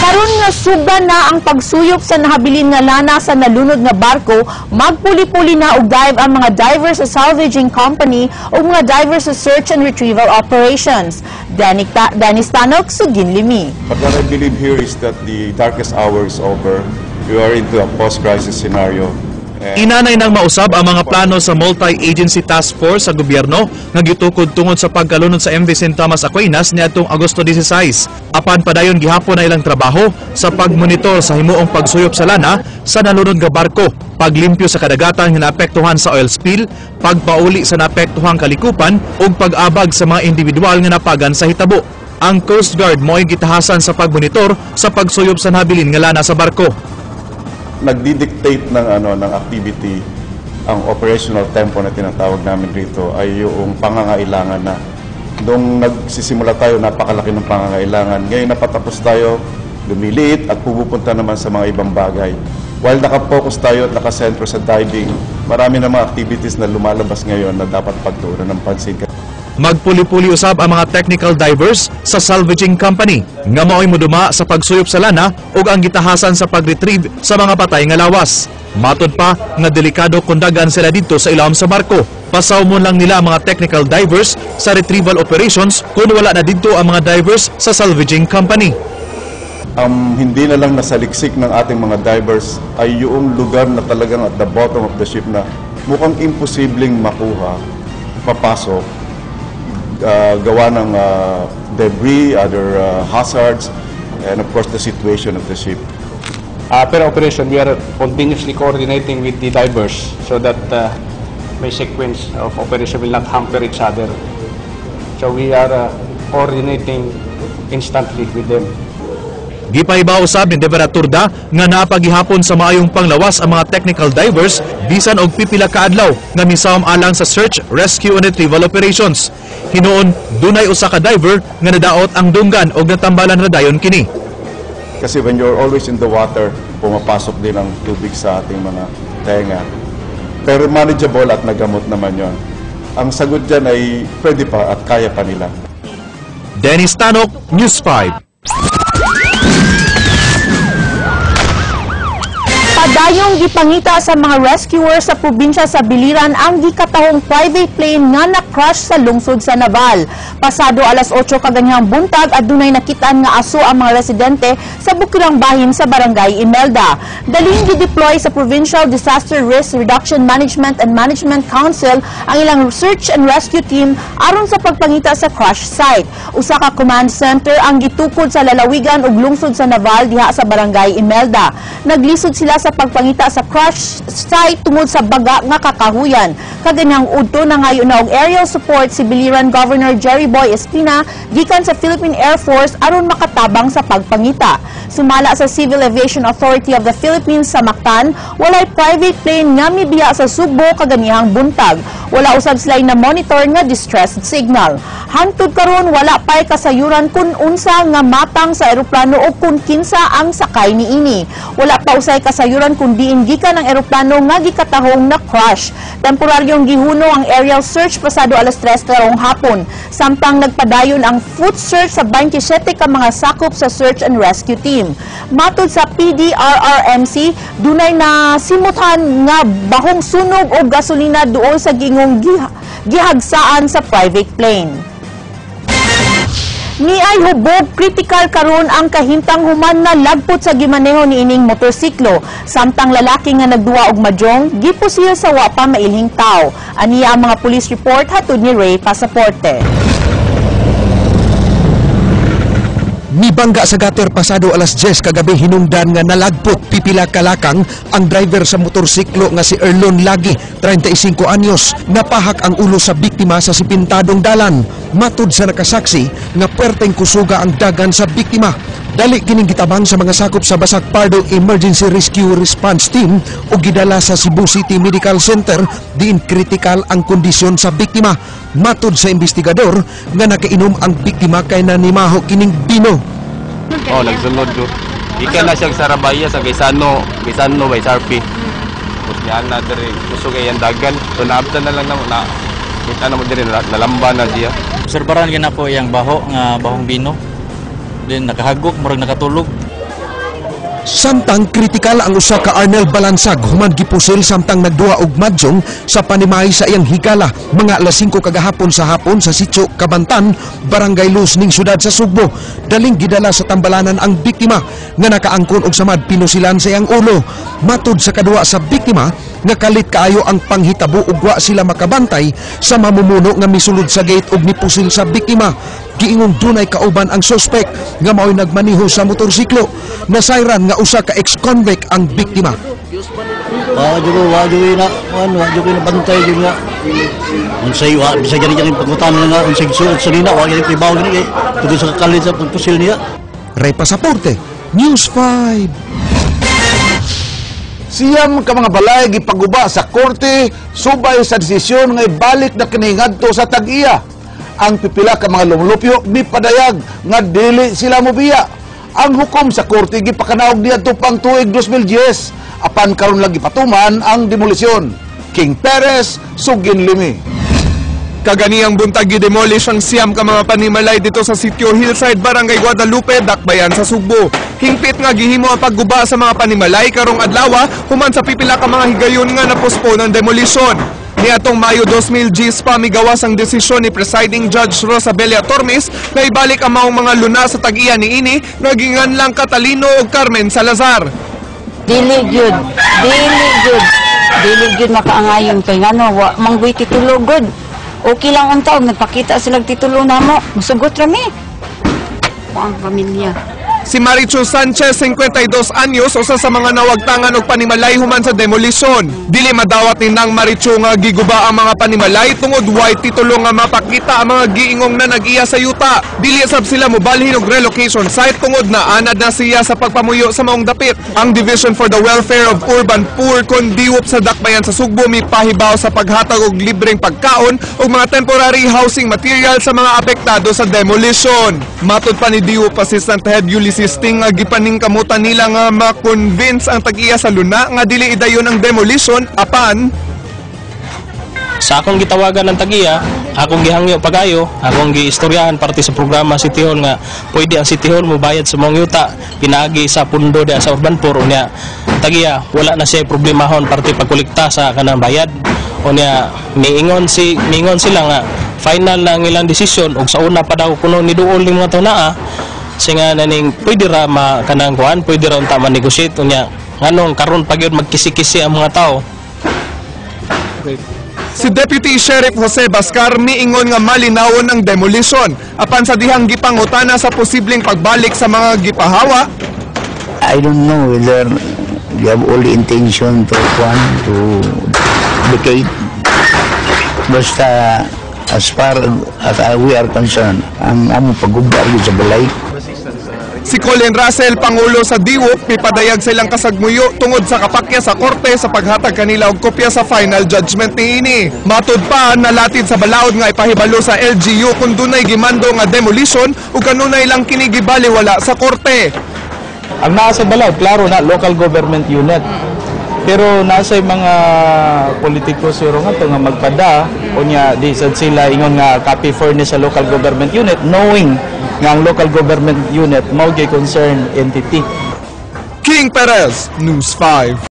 Karon nga sugdan na ang pagsuyop sa nahabilin nga lana sa nalunod nga barko, magpuli-puli na og dive ang mga divers sa salvaging company ug mga divers sa search and retrieval operations. Dennis Tanok, Suginlimi. But what I believe here is that the darkest hour is over. We are into a post-crisis scenario. Inanay nang mausab ang mga plano sa Multi-Agency Task Force sa gobyerno nga gitukod tungod sa pagkalunod sa MV St. Thomas Aquinas niadtong Agosto 16. Apan padayon gihapon na ilang trabaho sa pagmonitor sa himuong pagsuyop sa lana sa nalunod nga barko, paglimpyo sa kadagatan nga naapektuhan sa oil spill, pagpauli sa naapektuhang kalikupan ug pag-abag sa mga individual nga napagan sa hitabo. Ang Coast Guard mo'y gitahasan sa pagmonitor sa pagsuyop sa nabilin nga lana sa barko. Nagdi-dictate ng activity, ang operational tempo na tinatawag namin rito ay yung pangangailangan na. Nung nagsisimula tayo, napakalaki ng pangangailangan. Ngayon napatapos tayo, lumiliit at pupunta naman sa mga ibang bagay. While nakapokus tayo at nakasentro sa diving, marami na mga activities na lumalabas ngayon na dapat pagtuunan ng pansin. Magpuli-puli usab ang mga technical divers sa salvaging company nga mao'y moduma sa pagsuyop sa lana ug ang gitahasan sa pag-retrieve sa mga patay nga lawas. Matod pa nga delikado kung dagan sila didto sa ilawom sa barko. Pasawmon lang nila ang mga technical divers sa retrieval operations kung wala na didto ang mga divers sa salvaging company. Ang hindi na lang nasaliksik ng ating mga divers ay yung lugar na talagang at the bottom of the ship na mukhang imposibleng makuha, papasok, gawa ng debris, other hazards, and of course the situation of the ship. Per operation, we are continuously coordinating with the divers so that may sequence of operation will not hamper each other. So we are coordinating instantly with them. Gipahibaw usab ni Devera Turda nga napagihapon sa maayong panglawas ang mga technical divers bisan og pipila ka adlaw nga misawom alang sa search, rescue and retrieval operations. Hinuon dunay usa ka diver nga nadaot ang dunggan og natambalan ra dayon kini. Kasi when you're always in the water, pumapasok din ang tubig sa ating mga tenga. Pero manageable at nagamot naman yon. Ang sagot dyan ay pwede pa at kaya pa nila. Dennis Tanok, News 5. Padayong gipangita sa mga rescuers sa probinsya sa Biliran ang gikatahong private plane nga na-crash sa lungsod sa Naval. Pasado alas 8 kaganihang buntag, adunay nakitaan nga aso ang mga residente sa bukirang bahin sa barangay Imelda. Daling gideploy sa Provincial Disaster Risk Reduction Management and Management Council ang ilang search and rescue team aron sa pagpangita sa crash site. Usa ka command center ang gitukod sa lalawigan ug lungsod sa Naval diha sa barangay Imelda. Naglisod sila sa pagpangita sa crash site tungod sa baga nga kakahuyan. Kaganihang udto na ngayon na og aerial support si Biliran Governor Jerry Boy Espina gikan sa Philippine Air Force aron makatabang sa pagpangita. Sumala sa Civil Aviation Authority of the Philippines sa Mactan, walay private plane nga mibiya sa Sugbo kaganihang buntag. Wala usab sila na monitor nga distress signal. Hangtod karon wala pay kasayuran kun unsa nga matang sa eroplano o kun kinsa ang sakay niini. Wala pa usay kasayuran kung diin gikan ang eroplano nga gikatahong na crash. Temporaryong gihuno ang aerial search pasado alas 3 karong hapon. Samtang nagpadayon ang foot search sa 27 ka mga sakop sa search and rescue team. Matod sa PDRRMC, dunay na simuthan nga bahong sunog og gasolina duol sa gingong gihagsaan sa private plane. Niay hubog critical karon ang kahimtang human na lagpot sa gimaneho niining motorsiklo. Samtang lalaki nga nagduwa og mahjong gipusil sa wa pa mailhing tawo. Aniya ang mga police report hatod ni Ray Pasaporte. Mibangga sa gutter pasado alas 10 kagabi hinungdan nga nalagpot pipila kalakang ang driver sa motorsiklo nga si Erlon Lagi, 35 anyos. Napahak ang ulo sa biktima sa sipintadong dalan. Matud sa nakasaksi nga puwerteng kusuga ang dagan sa biktima. Dali kining gitabang sa mga sakop sa Basak Pardo Emergency Rescue Response Team o gidala sa Cebu City Medical Center diin kritikal ang kondisyon sa biktima. Matud sa investigador nga nakainom ang biktima kay nanimaho kining bino. Oh, nagsunod ko. Ikan na siyang sarabaya sa Gaisano, Gaisano by Sarpi. Tapos niya na diri, kusog ay ang dagan. So naabtan na lang na na kita na mo diri nalamba na siya. Obserbaran gyud nako iyang baho nga bahong bino. Then nakahagok, murag nakatulog. Samtang kritikal ang usa ka Arnel Balansag human gipusil samtang nagduwa og mahjong sa panimay sa iyang higala mga alas 5 kagahapon sa hapon sa Sitio Kabantan, Barangay Luz ning syudad sa Sugbo. Daling gidala sa tambalanan ang biktima nga nakaangkon og samad pinusilan sa iyang ulo. Matud sa kaduwa sa biktima nga kalit kaayo ang panghitabo ug wa sila makabantay sa mamumuno nga misulod sa gate ug nipusil sa biktima. Giingong dunay kauban ang suspek nga mao'y nagmaniho sa motorsiklo. Nasayran nga usa ka ex-convict ang biktima. Wa jud na kuan, wa jud ko nabantay jud nga. Unsay wa bisag gani gani pagkutan nga unsay gisuot sa nina, wa gani kibaw gani kay tungod sa kalit sa pagpusil niya. Ray Pasaporte, News 5. 9 ka mga balay gipaguba sa korte subay sa desisyon nga ibalik na kini ngadto sa tag-iya. Ang pipila ka mga lumulupyo mipadayag nga dili sila mobiya. Ang hukom sa korte gipakanaog niadto pang tuig 2010 apan karon lang gipatuman ang demolisyon. King Perez, sugin limi. Kaganiyang buntag, gidemolish ang 9 ka mga panimalay dito sa Sitio Hillside, Barangay Guadalupe, Dakbayan sa Sugbo. Hingpit nga gihimo ang pagguba sa mga panimalay karong adlaw human sa pipila ka mga higayon nga napospone ang demolition. Niadtong Mayo 2010 pa migawas ang desisyon ni presiding Judge Rosabella Tormes na ibalik ang maong mga luna sa tag-iya niini nga ginganlang Catalino ug Carmen Salazar. Dili gyud. Dili gyud. Dili gyud makaangayon kay ngano wa manggoy titulo gud. Okay lang unta og nagpakita sila titulo namo. Musugot ra mi. Ang pamilya. Si Marichu Sanchez, 52 anyos, usa sa mga nawagtangan og panimalay human sa demolisyon. Dili madawat ni Nang Marichu nga giguba ang mga panimalay tungod way titulo nga mapakita ang mga giingong na nag-iya sa yuta. Dili sab sila mobalhin og relocation site tungod na anad na siya sa pagpamuyo sa maong dapit. Ang Division for the Welfare of Urban Poor kon DWUP sa Dakbayan sa Sugbo mipahibaw sa paghatag og libreng pagkaon ug mga temporary housing material sa mga apektado sa demolition. Matod pa ni DWUP Assistant Head Ulysses Ting nga gipaningkamutan nila nga ma-convince ang tag-iya sa luna nga dili idayon ang demolition apan Sa akong gitawagan ng tagiya, akong gihangyo pagayo, akong giistoryahan parte sa programa City Hall nga pwede ang City Hall mobayad sa mga yuta pinaagi sa pundo diha sa Urban Poor. Unya tagiya wala na siya problemahon parte pagkolekta sa kanang bayad. Unya miingon sila nga final na ang ilang desisyon ug sa una pa daw kuno ni duol ning mga tunaa singa naning pwede ra ma kanang kuan, pwede ra unta ma-negotiate. Unya nganong karon pa gyud magkisi-kisi ang mga tao? Si Deputy Sheriff Jose Bascar miingon nga malinawon ang demolition apan sa dihang gipangutana sa posibleng pagbalik sa mga gipahawa, I don't know whether you have all the intention to kuan, to vacate. Basta as far as we are concerned, ang among pagguba gyud sa balay. Si Colin Russell, pangulo sa DWUP, mipadayag sa ilang kasagmuyo tungod sa kapakya sa korte sa paghatag kanila og kopya sa final judgment niini. Matud pa, nalatid sa balaod nga ipahibalo sa LGU kung dunay gimando nga demolition ug kanunay lang kini gibaliwala sa korte. Ang naa sa balaod, klaro na, local government unit. Pero nasa mga politiko siguro nga to nga magpada, unya di sad sila ingon nga copy furnish sa local government unit, knowing nga ang local government unit mao gyud concerned entity. King Perez, News 5.